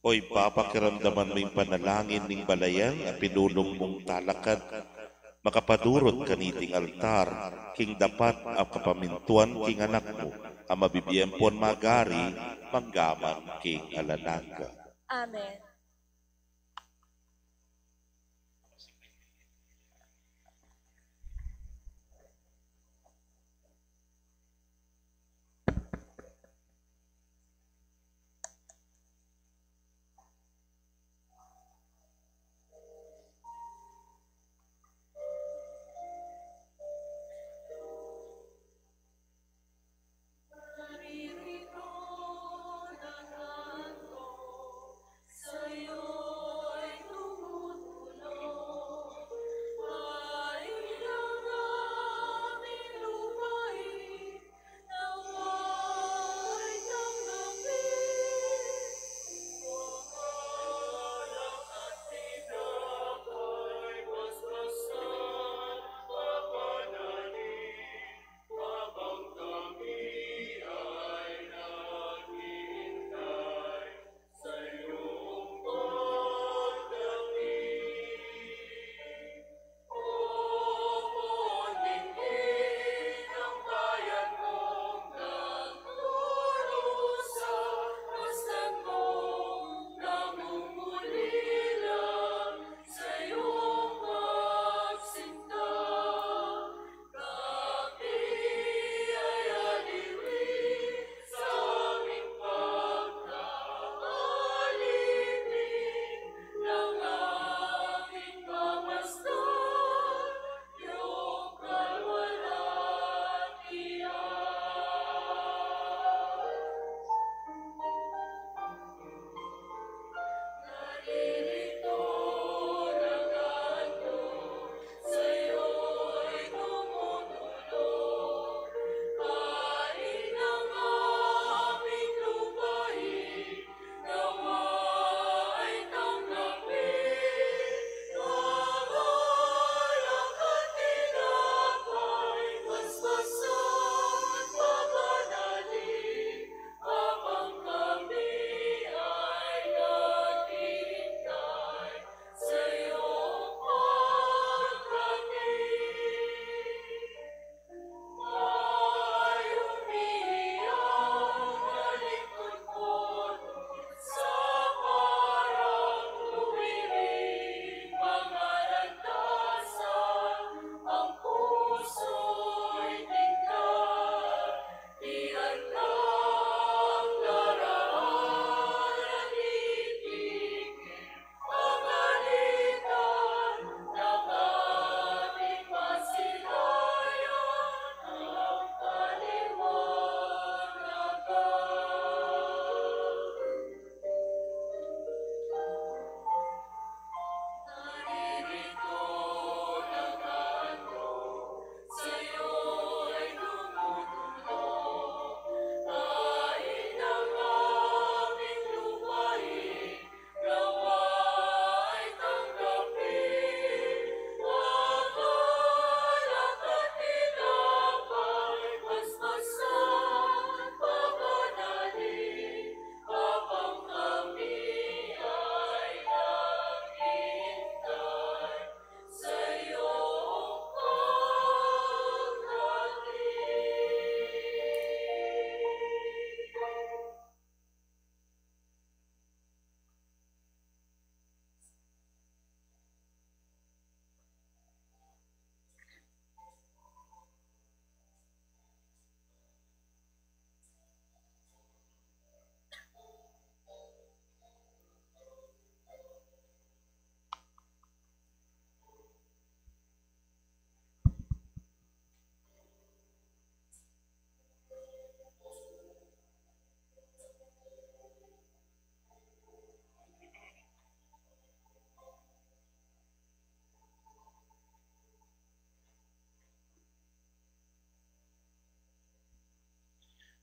O Ibpa, pakiramdaman mu ing panalangin ning balayan a pinulung mung talakad, makapadurut kaniting altar, king dapat a kapamintuan king Anak mu, a mabibie ampon magari, mangga man king alang angga. Amen.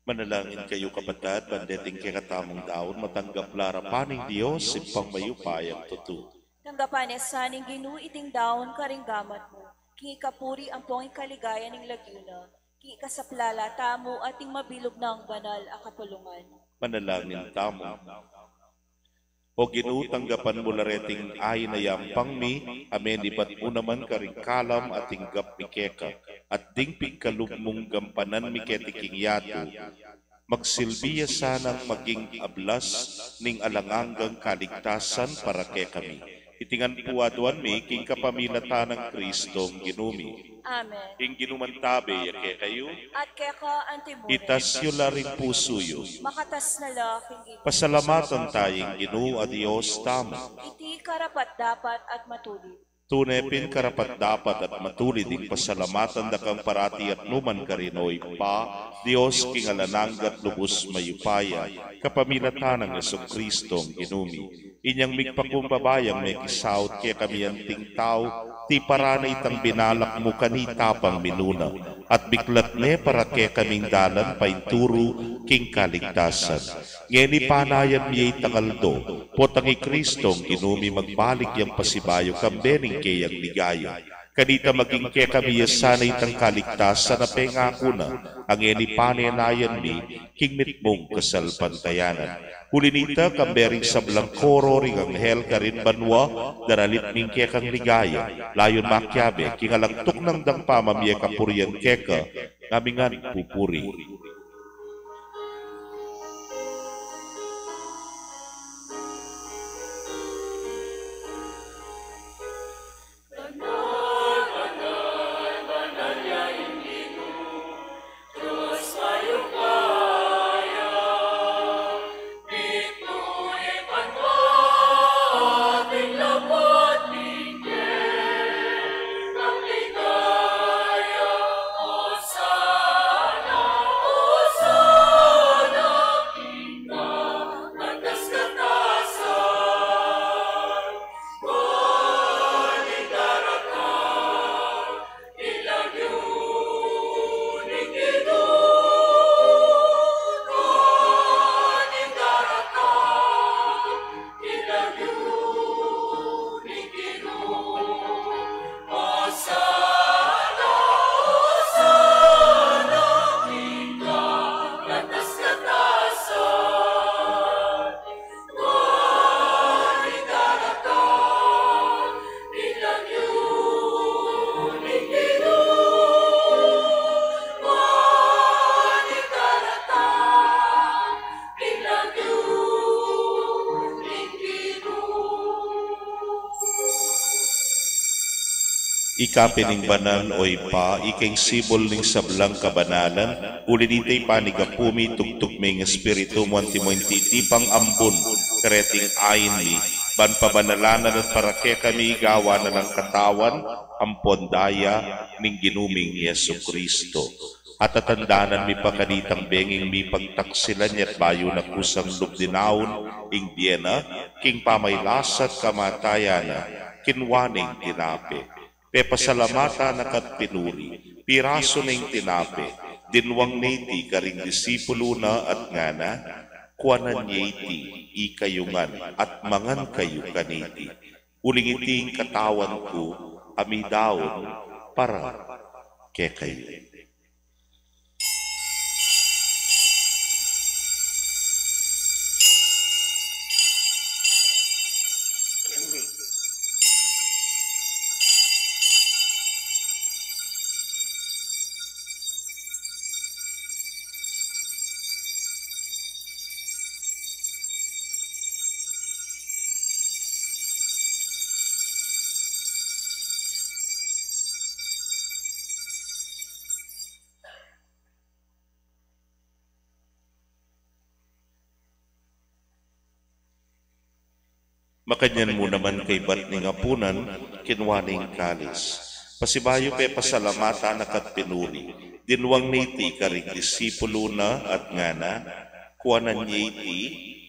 Manalangin kayu, kapatad, ban deting kekatamung daun matanggap la arapan ning Dios, Ibpang mayupayang tutu. Tanggapan na sa ning Ginu iting daun karing gamat mu, king ikapuri ampong ikaligaya ning lagyu na, king ikasaplala tamu at ning mabilug nang banal a kapulungan. Manalangin tamu. O Ginu, tanggapan mu la reting ain a yampang mi, a menibat mu naman karing kalam a tinggap mi keka, at ding pigkalub mung gampanan mi keti king yatu, magsilbi ya sanang maging ablas ning alang anggang kaligtasan para kekami. Iti ngan pu aduan mi king kapamilatan nang Kristong Ginu mi. Amen. Ing Ginu mantabe ya kekayu. At keka antimurin. Itas yu la ring pusu yu. Makatas na la king Ginu. Pasalamatan taya ing Ginu a Dios tamu. Iti karapat-dapat at matulid. Tune pin karapat-dapat at matulid ing pasalamatan da kang parati at nukarin man, O Ibpa, Dios king alang angga at lubus mayupaya, kapamilatan nang Jesucristo a Ginu mi. Inyang migpakumbaba yang mekisaut kekami anting tau, tiparan na itang binalak mu kanita pang minuna, at biklat ne para kekaming dalan painturu king kaligtasan. Ngeni panayan mi ya itang aldo, potang i Kristong Ginu mi magbalik yang pasibayu kambe ning keyang ligaya. Kanita maging kekami ya sana itang kaligtasan a pengaku na, a ngeni panenayan mi king mitmung kasalpantayanan. Uli nita, kambe ring sablang koro ring anghel karin banua, daralit mi ing kekang ligaya, layun makiabe king alang tuknang dang pamamie kapurian keka, ngamingan pupuri. Ika pin ing banal, o Ibpa, ika ing sibul ning sablang kabanalan, uli nita ipanyawad mu, tugtug me ing Espiritu mu antimo ing titipang ambun kareting ain mi, ban pabanalan na at para kekami gawan na lang katawan ampon daya ning Ginu ming Jesucristo. At tatandanan mi pa kanitang benging mipagtaksilan ya't bayu na kusang lub dinaun ing bie na, king pamagkasakit at kamatayan na, kinua ne ing tinape, pepasalamatan na ka't pinuri, pirasu ne ing tinape, dinwang ne iti karing disipulu na at ngana: Kuanan ye iti, ikayu ngan, at mangan kayu kaniti. Uling iti ing katawan ku a midaun para kekayu. Makanyan mu naman kaybat ning apunan, kinua ne ing kalis. Pasibayu pepasalamatan na ka't pinuri, dinwang ne iti karing disipulu na at ngana: Kuanan ye iti,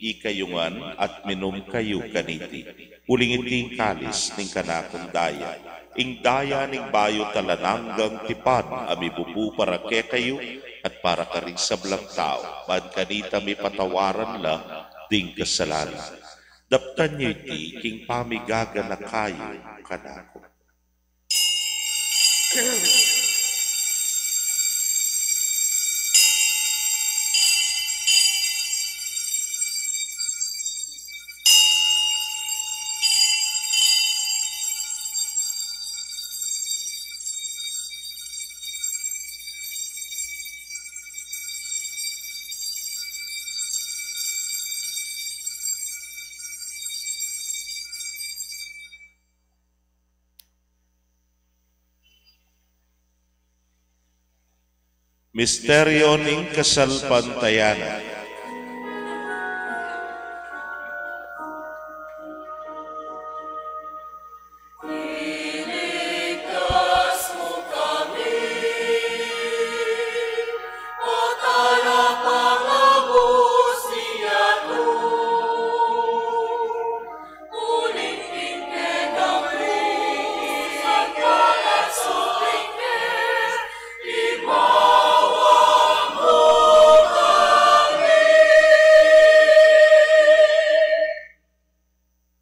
ikayu ngan, at minum kayu kaniti. Uling iti ing kalis ning kanakung daya, ing daya ning bayu at alang anggang tipan a mibubu para kekayu at para karing sablang tau, ban kanita mipatawaran la ding kasalanan. Daptan yu iti king pamigaganaka yu kanaku. Misteryo ning kasalpantayanan.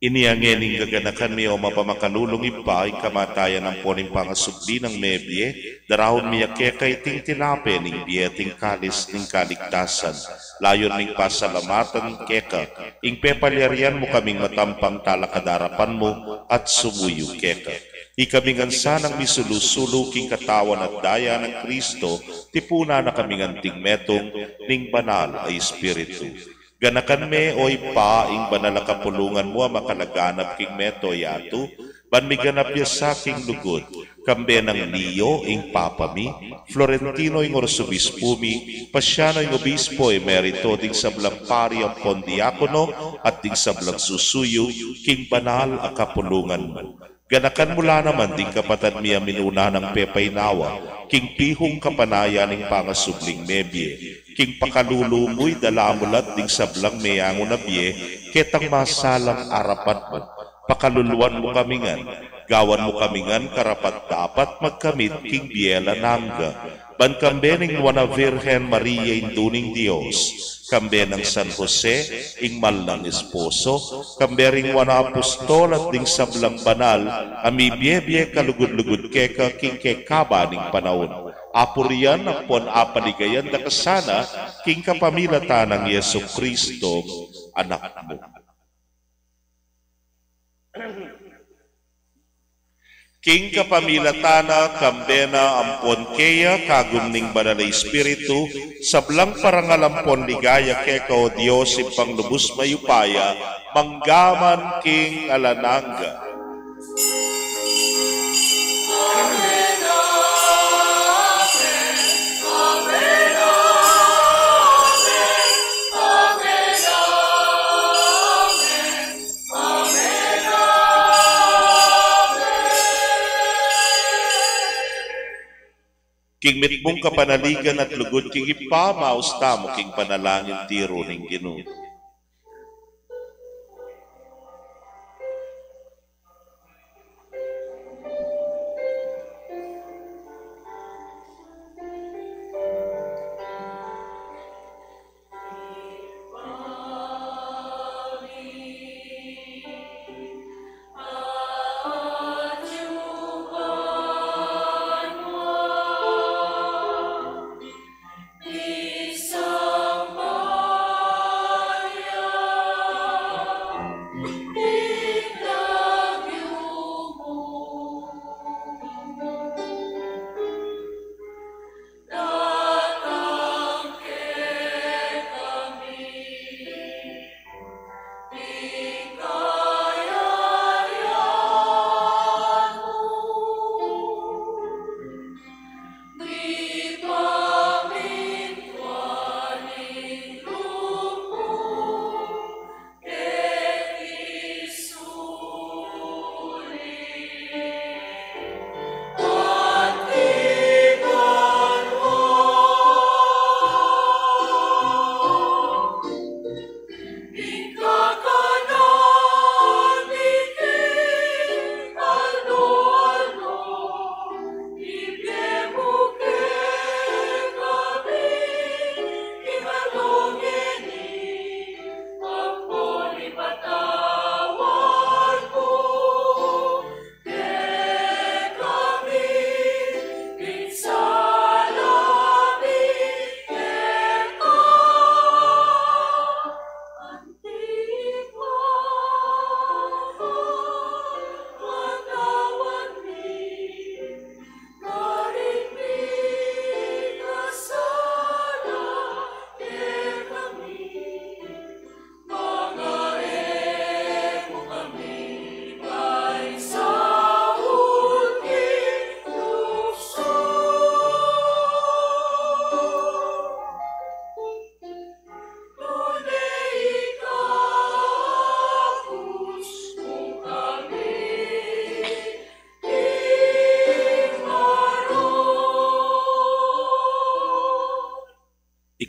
Ini a ngeni ing gaganakan mi, o mapamakalulung Ibpa, ing kamatayan ampon ing pangasubli nang mebie, daraun mi ya keka iting tinape ning bie at ing kalis ning kaligtasan. Layun ming pasalamatan keka ing pepalyarian mu kaming matampang talakad arapan mu at sumuyu keka. Ikami ngan sanang misulu-sulu king katawan at daya nang Kristo, tipunan na kaming anting metung ning Banal a Espiritu. Ganakan me, o Ibpa, ing banal a kapulungan mu a makalaganap king mabilug a yatu, ban miganap ya sa king lugud, kambe nang Leo ing Papa mi, Florentino ing Arsobispu mi, Pasiano ing Obispo Emerito, ding sablang pari ampon diakono, at ding sablang susuyu king banal a kapulungan mu. Ganakan mu la naman ding kapatad mi a minuna nang pepainawa king pihung kapanayan ning pangasubling mebie. King pakalulu mu, idala mu la ding sablang meangu na bie ketang masalang arapan mu. Pakaluluan mu kami ngan, gawan mu kami ngan karapat-dapat magkamit king bie alang angga. Ban kambe ning Nuan a Virgen Maria, Indu ning Dios, kambe nang San Jose, ing mal nang esposo, kambe ring Nuan a Apostol at ding sablang banal a mibie-bie kalugud-lugud keka king kekaba ning panaun. Apurian ampon apaligayan da ka sana king kapamilatan nang Jesucristo, Anak mu. King kapamilatan na, kambe na, ampon keya, kagum ning Banal a Espiritu, sablang parangal ampon ligaya keka, o Dios, Ibpang lubus mayupaya, mangga man king alang angga. King mitmung kapanaligan at lugud king Ibpa, maus tamu king panalangin tiru ning Ginu.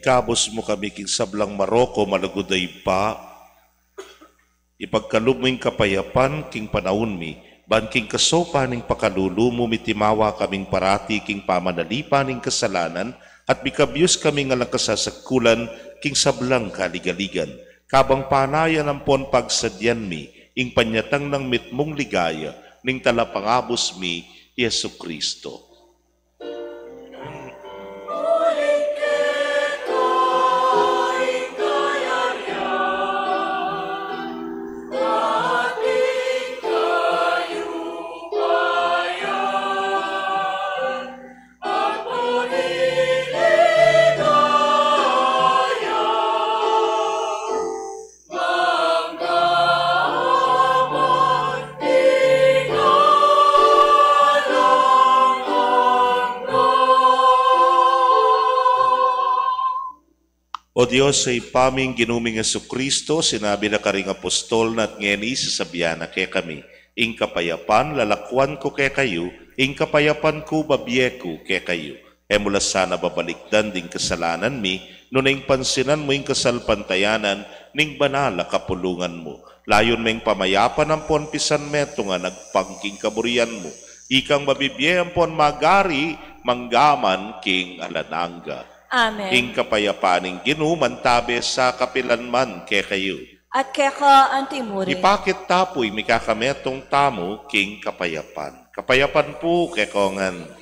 Ikabus mu kami king sablang marok, o malugud a Ibpa. Ipagkalub mu ing kapayapan king panaun mi, ban king kasaupan ning pakalulu mu, mitimawa kaming parati king pamanalipan ning kasalanan, at mikabius kaming alang kasasagkulan king sablang kaligaligan. Kabang panayan ampon pagsadyan mi ing panyatang nang mitmung ligaya ning Talapangabus mi, i Jesucristo. O Dios, a Ibpa ming Ginu ming Jesucristo, sinabi na karing apostol na, at ngeni sasabian na kekami: Ing kapayapan lalakwan ku kekayu, ing kapayapan ku bibie ku kekayu. E mu la sana babalikdan ding kasalanan mi, nune ing pansinan mu ing kasalpantayanan ning banal a kapulungan mu. Layun meng pamayapan ampon pisan metung a agpang king kaburian mu. Ikang mabibie ampon magari mangga man king alang angga. Amen. Ing kapayapan ning Ginu mantabe sa kapilan man kekayu. At keka antimurin. Ipakit ta pu ing mikakametung tamu king kapayapan. Kapayapan pu kekongan.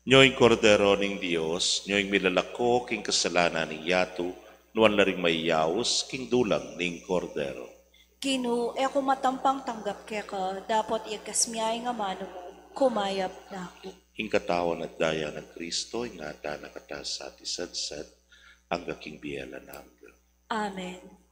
Nyo ing Kordero ning Dios, nyo ing milalako king kasalanan ning yatu. Nuan la ring mayaus king dulang ning Kordero. Ginu, e ku matampang tanggap keka, dapot iagkas mu ing amanu mu, kumayap na ku. Ing katawan at daya nang Kristo, ingatan na kata sa at isadsad, angga king bie alang angga. Amen.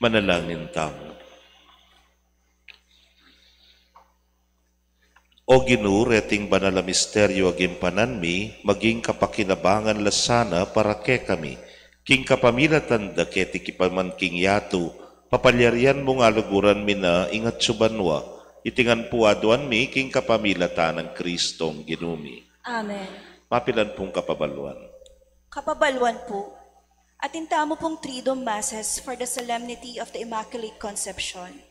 Manalangin tamu. O Ginu, reting banal a misteryu a gimpanan mi, maging kapakinabangan la sana para kekami. King kapamilatan da keti kipaman king yatu, papalyarian mung aluguran mi na ing atsu banua. Iti ngan pu aduan mi king kapamilatan nang Kristong Ginu mi. Amen. Mapilan pung kapabaluan. Kapabaluan pu, atin tamu pung Triduum Masses for the Solemnity of the Immaculate Conception.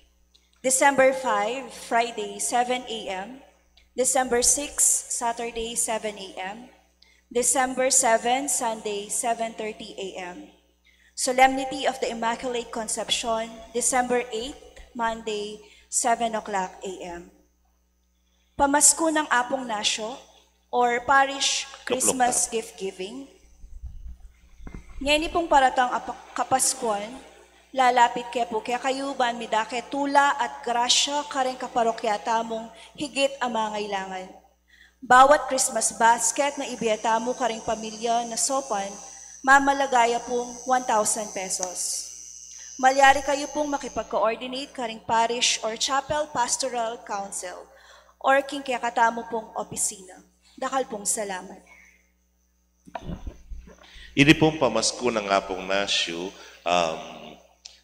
December five, Friday, seven a m. December six, Saturday, seven a m. December seven, Sunday, seven thirty a m. Solemnity of the Immaculate Conception, December eight, Monday, seven o'clock a m. Pamasku nang Apung Nasyu or Parish Christmas Gift Giving. Ngeni pung paratang a pa-, Kapaskuan, lalapit ke pu kekayu ban midake tula at grasya kareng kaparokya tamung higit a mangailangan. Bawat Christmas basket na ibie tamu kareng pamilya na sopan, mamalaga ya pung one thousand pesos. Malyari kayu pung makipag-coordinate kareng Parish or Chapel Pastoral Council or king kekatamu pung opisina. Dakal pung salamat. Ini pung pamasku nang Apung Nasyu, um,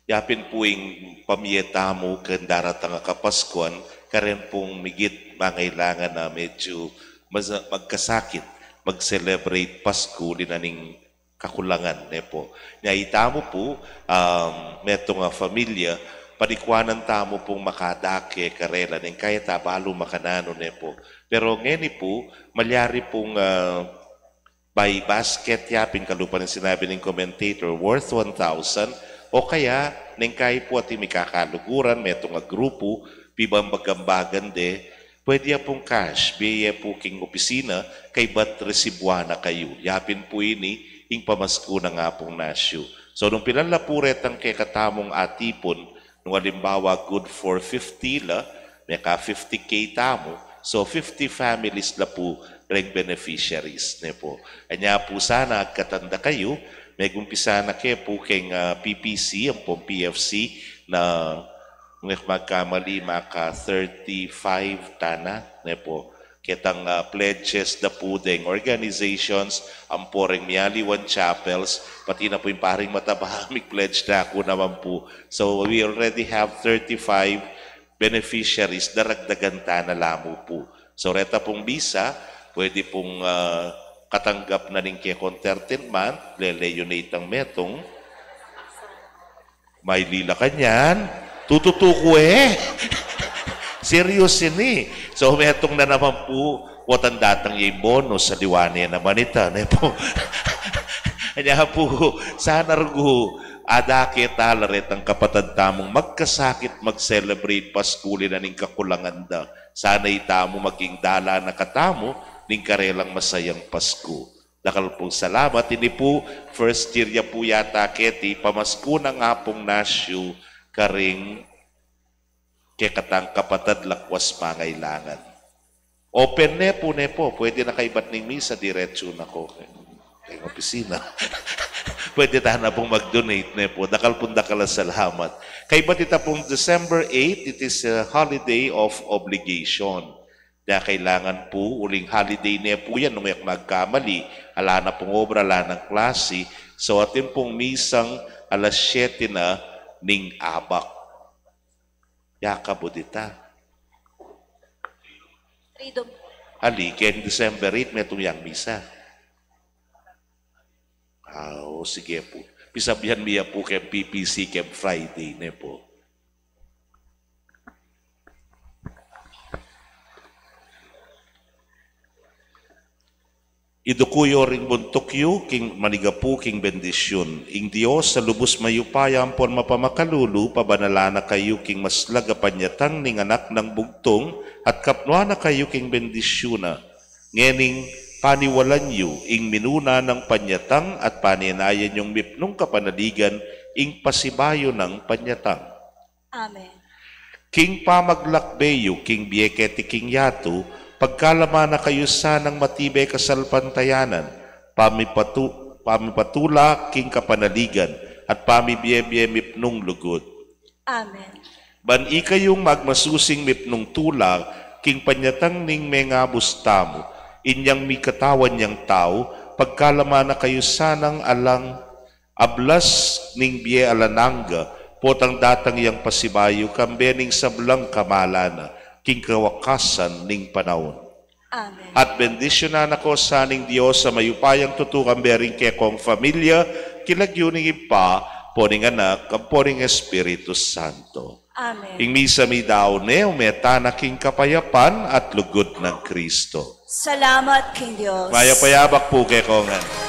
yapin pu ing pamie tamu keng daratang a Kapaskuan, kareng pung migit mangailangan na medyu mas-, magkasakit, mag-celebrate Pasku, uli na ning kakulangan, ne pu. Nya itamu pu, um, metung a pamilya, panikuanan tamu pung makadake karela, neng kaya ta balu makananu, ne pu. Pero ngeni pu, malyari pung, ah, by basket yapin kalupa ning sinabi ning commentator, worth one thousand, o kaya, neng kaya pu atin mikakaluguran, metung a grupu, pibambag-ambagan de, pwede ya pung cash, bie ye pu king opisina, kaybat resibuan na kayu. Yapin pu ini, ing pamasku nang Apung Nasyu. So, nung pilan la pu retang kekatamung atipun, nung alimbawa, good for fifty la, meka fifty K tamu, so fifty families la pu reng beneficiaries, ne pu. Anya pu sana agkatan da kayu, megumpisa na ke pu keng, ah, P P C, ampong P F C, na nung e ku magkamali, maka thirty-five tana, ne pu. Ketang, ah, pledges da pu deng organizations, ampo reng mialiwan chapels, pati na pu ing pareng mataba, mig-pledge na ku naman pu. So, we already have thirty-five beneficiaries, daragdagan tana la mu pu. So, reta pung misa, pwede pung, ah, katanggap na ning kekong thirteenth month, lele yu na itang metung. Mailila kanyan, tututu ku e. Serious ini. So, metung na naman pu, kuwatan datang ya ing bonus, aliwa ne naman ita, ne pu. Anya pu, sana rugu, adake tala retang kapatad tamung magkasakit, mag-celebrate Pasku, uli na ning kakulangan da. Sana itamu maging dalan na katamu ning karelang masayang Pasku. Dakal pung salamat. Ini pu, first year ya pu yata keti, pamasku nang Apung Nasyu karing kekatang kapatad lakwas mangailangan. Open ne pu, ne pu, pwede na kaybat ning misa, diretsu na ko keng, keng opisina. Pwede tana pung mag-donate, ne pu. Dakal pung dakal a salamat. Kaybat ita pung December eight, it is a holiday of obligation. Kaya kailangan pu, uling holiday ne pu yan, nung e ku magkamali, ala na pung obra, ala nang klasi. So, atin pung misang alas siyete na ning abak. Yakabu dita. Freedom. Ali, keng December eight, metung yang misa. Ah, o, sige pu. Pisabian mi ya pu keng P P C keng Friday, ne pu. Iduku yu ring buntuk yu, king manigapu king bendisyun. Ing Dios a lubus mayupaya ampon mapamakalulu, pabanalan na kayu king maslag a panyatang ning Anak nang Bugtung, at kapnuan na kayu king bendisyun na. Ngening paniwalan yu ing minuna nang panyatang at panenayan yung mipnung kapanaligan ing pasibayu nang panyatang. Amen. King pamaglakbe yu king bie keti king yatu, pagkalamanan na kayu sanang matibe kasalpantayanan, pamipatu-, pamipatula king kapanaligan, at pamibie-bie mipnung lugud. Amen. Ban ikayung magmasusing mipnung tula king panyatang ning mengabus tamu, inyang mikatawan yang tau, pagkalama na kayu sanang alang ablas ning bie alang angga, potang datang yang pasibayu, kambe ning sablang kamalan na, king kawakasan ning panaun. Amen. At bendisyunan na ko sa ning Dios a mayupayang tutu, kambe ring kekong familia, king lagyu ning Ibpa, ampo ning Anak, ampo ning Espiritu Santo. Amen. Ing misa meyari ne, ume tana king kapayapan at lugud nang Kristo. Salamat king Dios. Mayap a yabak pu kekongan.